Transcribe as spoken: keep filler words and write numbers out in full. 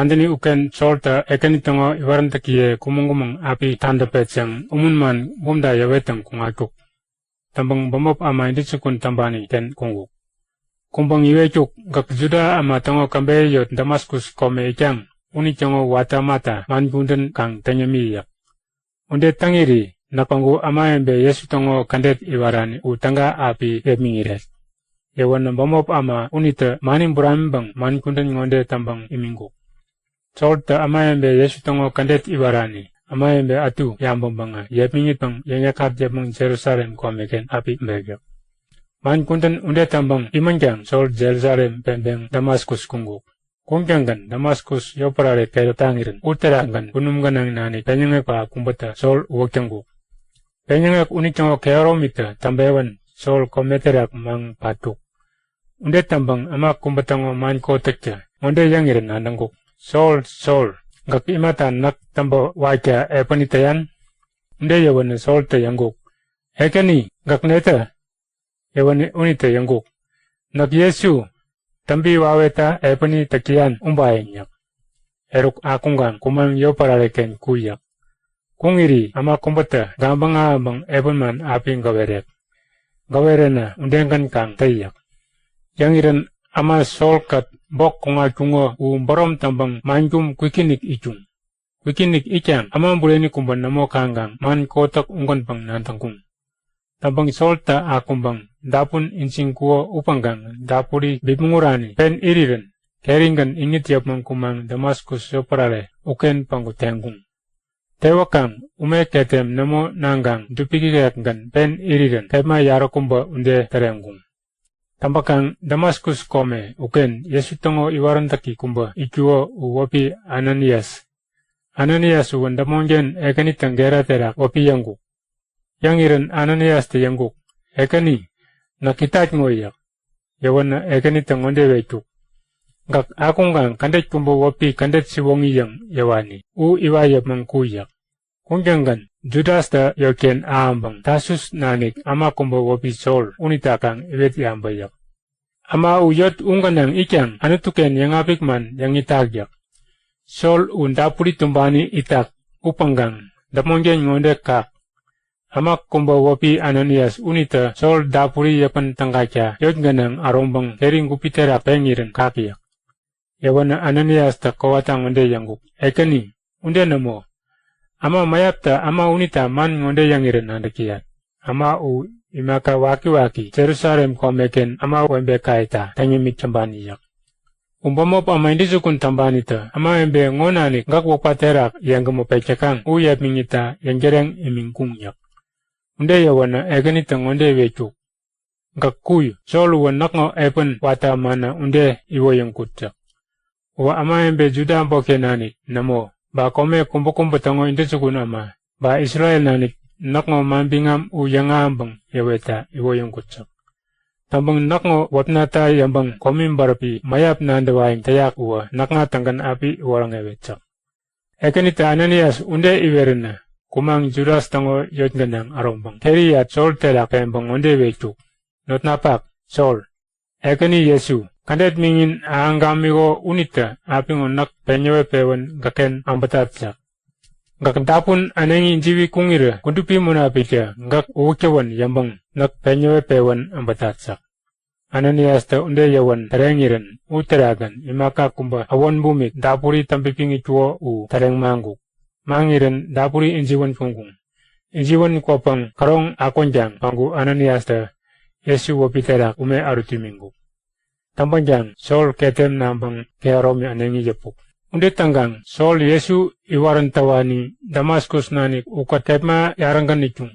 Kadäni uken Soltä Ekäni täŋo iwaräntäkiye kumäŋ-kumäŋ api tadäpet yäŋ umunman bumta yäwettäŋ kuŋatkuk. Täŋpäŋ bämop äma intäjukun täŋpani-ken kuŋkuk. Kuŋpäŋ iwetkuk; Gäk Juda äma täŋo käbeyä yot Damaskus kome itkaŋ unitäŋo watä ämata man kudän kaŋ täŋ yämi yäk. Ude täŋiri näk päŋku ämawebe Jesu täŋo kädet iwarani u täga api yepmäŋiret. Yäwänä bämop äma unitä mani buramiŋpäŋ man kudän ŋode täŋpäŋ imiŋkuk; Soltä ämawebe Jesu täŋo kädet iwarani ämawebe ätu yabäŋpäŋä yepmäŋitpäŋ yäŋ-yäkŋat yäpmäŋ Jerusalem komeken api äbek yäk. Man kudän ude täŋpäŋ imänkaŋ Sol Jerusalem peŋpeŋ Damaskus kuŋkuk. Kuŋtäŋgän Damaskus yotpärare keräp taŋirän uterakgän kunum gänaŋ nanik peŋyäŋek pähap kubätä Sol uwäk täŋkuk. Peŋyäŋek unitäŋo kehäromitä täŋpewän Sol kome terak maŋ patkuk. Ude täŋpäŋ äma kubä täŋo man kotäktä ŋode yäŋirän nadäŋkuk; Sol, Sol, gäk imata näk täŋpä wakta epäni täyan? Ude yäwänä Soltä yäŋkuk; Ekäni, gäk netä? Yäwänä unitä yäŋkuk; Näk Jesu, täŋpi wawetta epäni täk täyan ubayäŋ yäk. Eruk akuŋkaŋ kumaŋ yotpärare-ken ku yäk. Kuŋiri äma kubätä gabäŋ ahäŋpäŋ epän man api gäwerek. Gäweränä udegän kaŋ tä yäk. Yäŋirän äma Sol-kät bok kuŋatkuŋo u bärom täŋpäŋ mankum kwikinik itkuŋ. Kwikinik itkaŋ Äma Bureni kubä nämo kaŋkaŋ man kotäk ugänpäŋ nadäŋkuŋ. Täŋpäŋ Soltä akuŋpäŋ dapun ijiŋkuko upäŋkaŋ dapuri bipmäŋ urani pen irirän kerigän iŋit yäpmäŋ kumaŋ Damaskus yotpärare uken päŋku teŋkuŋ. Tewäkaŋ ume ketem nämo naŋkaŋ dubikikekgän pen irirän kepma yaräkubä ude täreŋkuŋ. Täŋpäkaŋ Damaskus kome uken Jesu täŋo iwaräntäki kubä itkuko u wäpi Ananias. Ananias uwä däpmonken Ekänitä gera terak wäpi yäŋkuk. Yäŋirän Ananiastä yäŋkuk; Ekäni, näk itat ŋo yäk. Yäwänä Ekänitä ŋode iwetkuk; Gäk akuŋkaŋ kädet kubä wäpi Kädet Siwoŋi yäŋ yäwani u iwat yäpmäŋ ku yäk. Kuŋtäŋgän Judastä yotken ahäŋpäŋ Tasus nanik äma kubä wäpi Sol unita kaŋ iwet yabä yäk. Äma u yot u gänaŋ itkaŋ Anutu-ken yäŋapik man yäŋ itak yäk. Sol u dapuri tumbani itak upäŋkaŋ däpmonken ŋode kak; Äma kubä wäpi Ananias unitä Sol dapuri yäpän tägakta yot gänaŋ äroŋpäŋ keri gupi terak peŋirän kak yäk. Yäwänä Ananiastä kowata ŋode yäŋkuk; Ekäni, ude nämo! Äma mäyaptä äma unita man ŋode yäŋirän nadäk täyat; Äma u imaka wakiwaki Jerusalem komeken ämawebekayeta täŋ yämik täŋpani yäk. U bämop äma intäjukun täŋpanitä ämawebe ŋo nanik gäk wäpka terak yeŋgämä pek täkaŋ u yepmäŋitta yäŋtäreŋ imiŋkuŋ yäk. Ude yäwänä Ekänitä ŋode iwetkuk; Gäk ku! Sol uwä näkŋo epän watä ämana ude iwoyäŋkut yäk. Uwä ämawebe Juda äbotken nanik nämo, ba kome kubäkubä täŋo intäjukun äma, ba Isrel nanik näkŋo manbiŋam u yäŋahäŋpäŋ yäwetta iwoyäŋkut yäk. Täŋpäŋ näkŋo wäpnata yäŋpäŋ komi bäräpi mäyap nadäwayäŋ täyak uwä näkŋa-tägän api iwoŋärewet yäk. Ekänitä Ananias ude iweränä kumaŋ Judas täŋo yot gänaŋ äroŋpäŋ keriyat Sol terak peŋpäŋ ŋode iwetkuk; Notnapak Sol, Ekäni Jesu, kädet miŋin ahäŋ gamiŋkuko unitä apiŋo näk peŋ yäwet-pewän gäkken äbätat yäk. Gäk dapun äneŋi ijiwi kuŋirä Kudupi Munapiktä gäk uwäk-täwän yäŋpäŋ näk peŋ yäwet-pewän äbätat yäk. Ananiastä ude yäwän täreŋirän uterakgän imaka kubä äwän bumik dapuri täŋpipiŋ itkuko u täreŋ maŋkuk. Maŋirän dapuri ijiwän kuŋkuŋ. Ijiwän kwäpäŋ käroŋ akwänkaŋ päŋku Ananiastä Jesu wäpi terak ume ärut imiŋkuk. Täŋpänkaŋ Sol ketem naŋpäŋ kehäromi äneŋi yäpuk. Ude täŋkaŋ Sol Jesu iwarän täwani Damaskus nanik ukät kepma yarägän itkuŋ.